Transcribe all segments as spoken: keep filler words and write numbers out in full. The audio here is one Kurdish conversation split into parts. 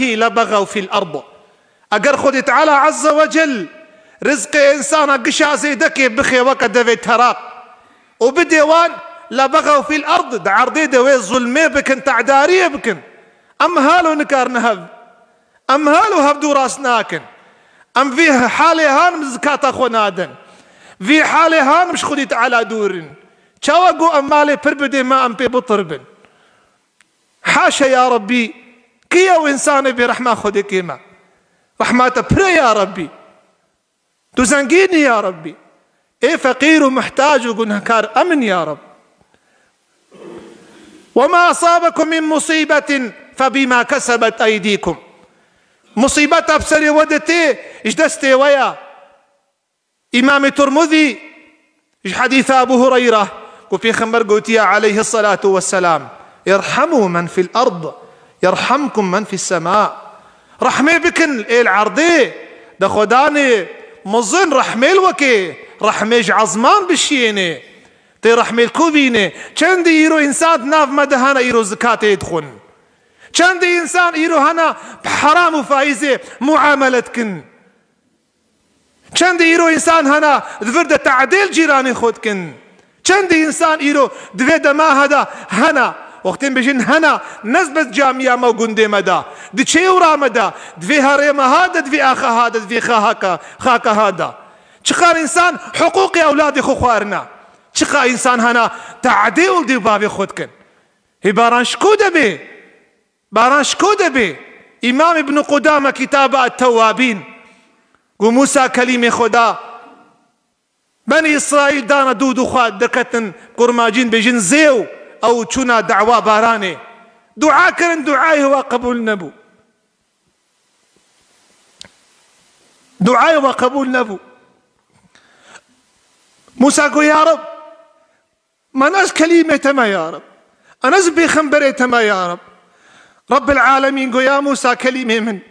لبغوا في الأرض. Eger Xwedê Teala Azze ve Cel rizqê însana gişa zêdekê bixê weke devê teraq û bidê wan, لبغوا في الأرض, di erdê de wê zulmê bikin, te'dariyê bikin. Em halo nikarin hev. Em halo hevdû rast nakin. Em vî halê han zikata xwe nadin. Vî halê han ji Xwedê Teala dûr in. Çawa ku em malê pir bidê me em pê bitir bin. Haşa ya Rabbî, kî ew însanê bê rehma Xwedê kê me? Rehma te pir e ya Rabbî. Tu zengîn î ya Rabbî. Ê feqîr û muhtac û gunehkar em in ya Rab. وما أصابكم من مصيبة فبما كسبت أيديكم. Musîbeta bi serê we de tê, ji destê we ya. Îmamê Tirmidî ji hedîsa Ebû Hureyre ku Pêxember gotiye aleyhisselatu vesselam, "ارحموا من في الأرض يرحمكم من في السماء." Rehmê bikin ê li erdê, de Xwedanê mizin rehmê li wekê, rehmê ji ezman bişiyênê. Tê rehmê li ku bînê? Çendî îro însan di nav me de hene îro zikatê dixwin? Çendî însan îro hene bi heram û faîzê muamele dikin? Çendî îro însan hene di vir de te'dê li cîranê xwe dikin? Çendî însan îro di vê dema he de hene? Wextên bêjin hene, ne bes camiya me û gundê me de, di çêwra me de, di vê herêma ha de, di vê axa ha de, di vê xahaka, xaka ha de. Çiqar însan hiqûqê ewladê xwe xwarine? Çiqar însan hene te'dê û dê bavê xwe dikin? Hê baran ji ku de bê? Baran ji ku de bê? Îmam Îbn Qudame kitaba Tewabîn got, Mûsa kelîmê Xweda, Benî Îsraîl dana dû dû xwe derketin kurmacîn bêjin zêw, ew çûna dawa baranê. Dua kirin, duayê wa qebûl nebû. Duayê wa qebûl nebû. Mûsa got, Ya Reb, Ma ne ez kelîmê te me ya Reb. Ene ez pêxemberê te me ya Reb. Rebbil Alemîn got, ya Mûsa kelîmê min,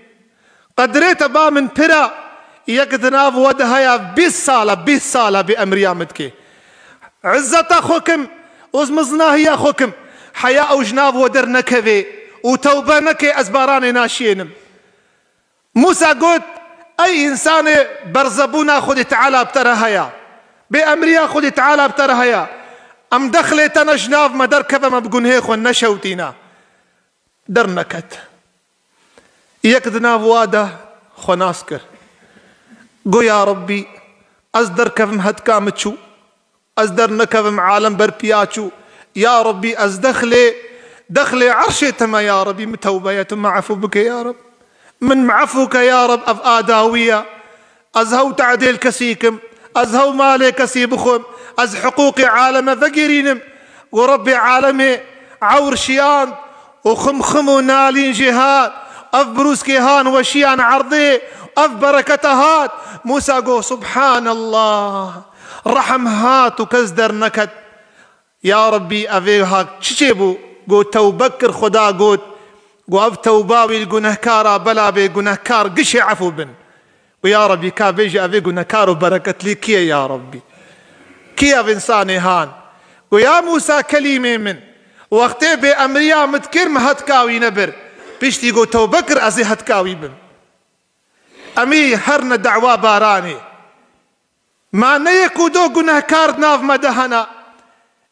qedrê te ba min pir e, yek di nav we de heye bîst sal e, bîst sal e bê emriya min dike. Izzeta xwe kim û mizinahiya xwe kim, heya ew ji nav we dernekeve û tewbe neke, ez baranê naşiyênim. Mûsa got, ey însanê, berzebûna Xwedê Teala bi te re heye. Bê emriya Xwedê Teala bi te re heye. Em dexlê te ne ji nav me derkeve, me bi gunhê xwe neşewtîne. Derneket. Yek di nav wa de xwe nas kir. Got, ya Rebbî, ez derkevim hetka min çû. Ez dernekevim, alem ber piya çû. Ya Rebbî, ez dexlê, dexlê erşê te me ya Rebbî, min tewbe ye, tu me efû bike ya Reb. Min me efû ke ya Reb, ev adawî ye. Ez hew tadêl kesî kim, ez hew malê kesî bixwim, ez hiqûqê aleme vegerînim. Û Rebbê alemê ewr şiyand, û xim xim û nalîn jê hat. Ev birûskê han weşiyan erdê, ev bereketa hat. Mûsa got, Subhanallah. Rehm hat û kes derneket. Ya Rebbî, evê ha çi çêbû? Got, tewbe kir, Xweda got. Got, ev tewba wî li gunehkara bela bê, gunehkar gişê efû bin. Û ya Rebbî, ka bêjî, evê gunehkar û bereketlî kî ye ya Rebbî? Kî ev însanê han? Got, ya Mûsa kelîmê min, wextê bê emriya min dikir, min hetka wî nebir. Piştî got, tewbe kir, ez ê hetka wî bim. Em ê herne dawa baranê. Ma ne yek û do gunehkar di nav me de hene.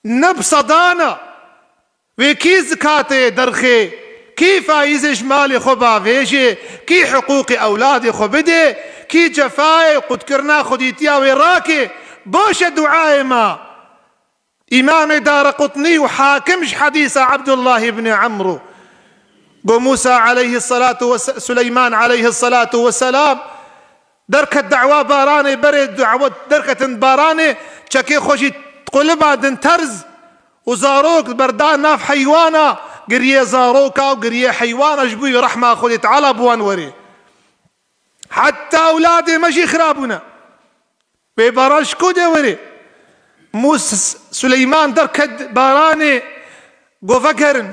Ne bi sedan e. Wê kî zikatê derxê, kî faîzê ji malê xwe bavêjê, kî hiqûqê ewladê xwe bidê, kî cefayê qutkirina xwedîtiya wê rake, baş e duayê me. Îmamê Darequtnî û Hakim ji hedîsa Ebdullah ibn Amrû got, Mûsa aleyhisselatu ve se-, Suleyman aleyhisselatu vesselam derket dawa baranê, berê dawa derketin baranê, çekê xwe jî qulibandin terz û zarok berdan nav heywana, giriyê zaroka û giriyê heywana ji bo rehma Xwedê Teala bi wan werê. Heta ewladê me jî xira bûne. Wê baran ji ku de were? Mûs-, Suleyman derket baranê, got, vegerin.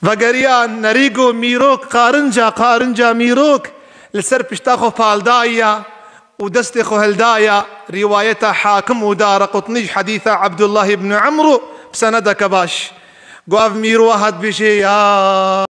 Vegeriya nerî got, mîrok, qarinca, qarinca mîrok li ser pişta xwe paldaye û destê xwe hildaye. Rîwayeta Hakim û Darequtnî ji hedîsa Ebdullah ibn Amrû bi senedeke baş. Got, ev mîro hat bêjê, ya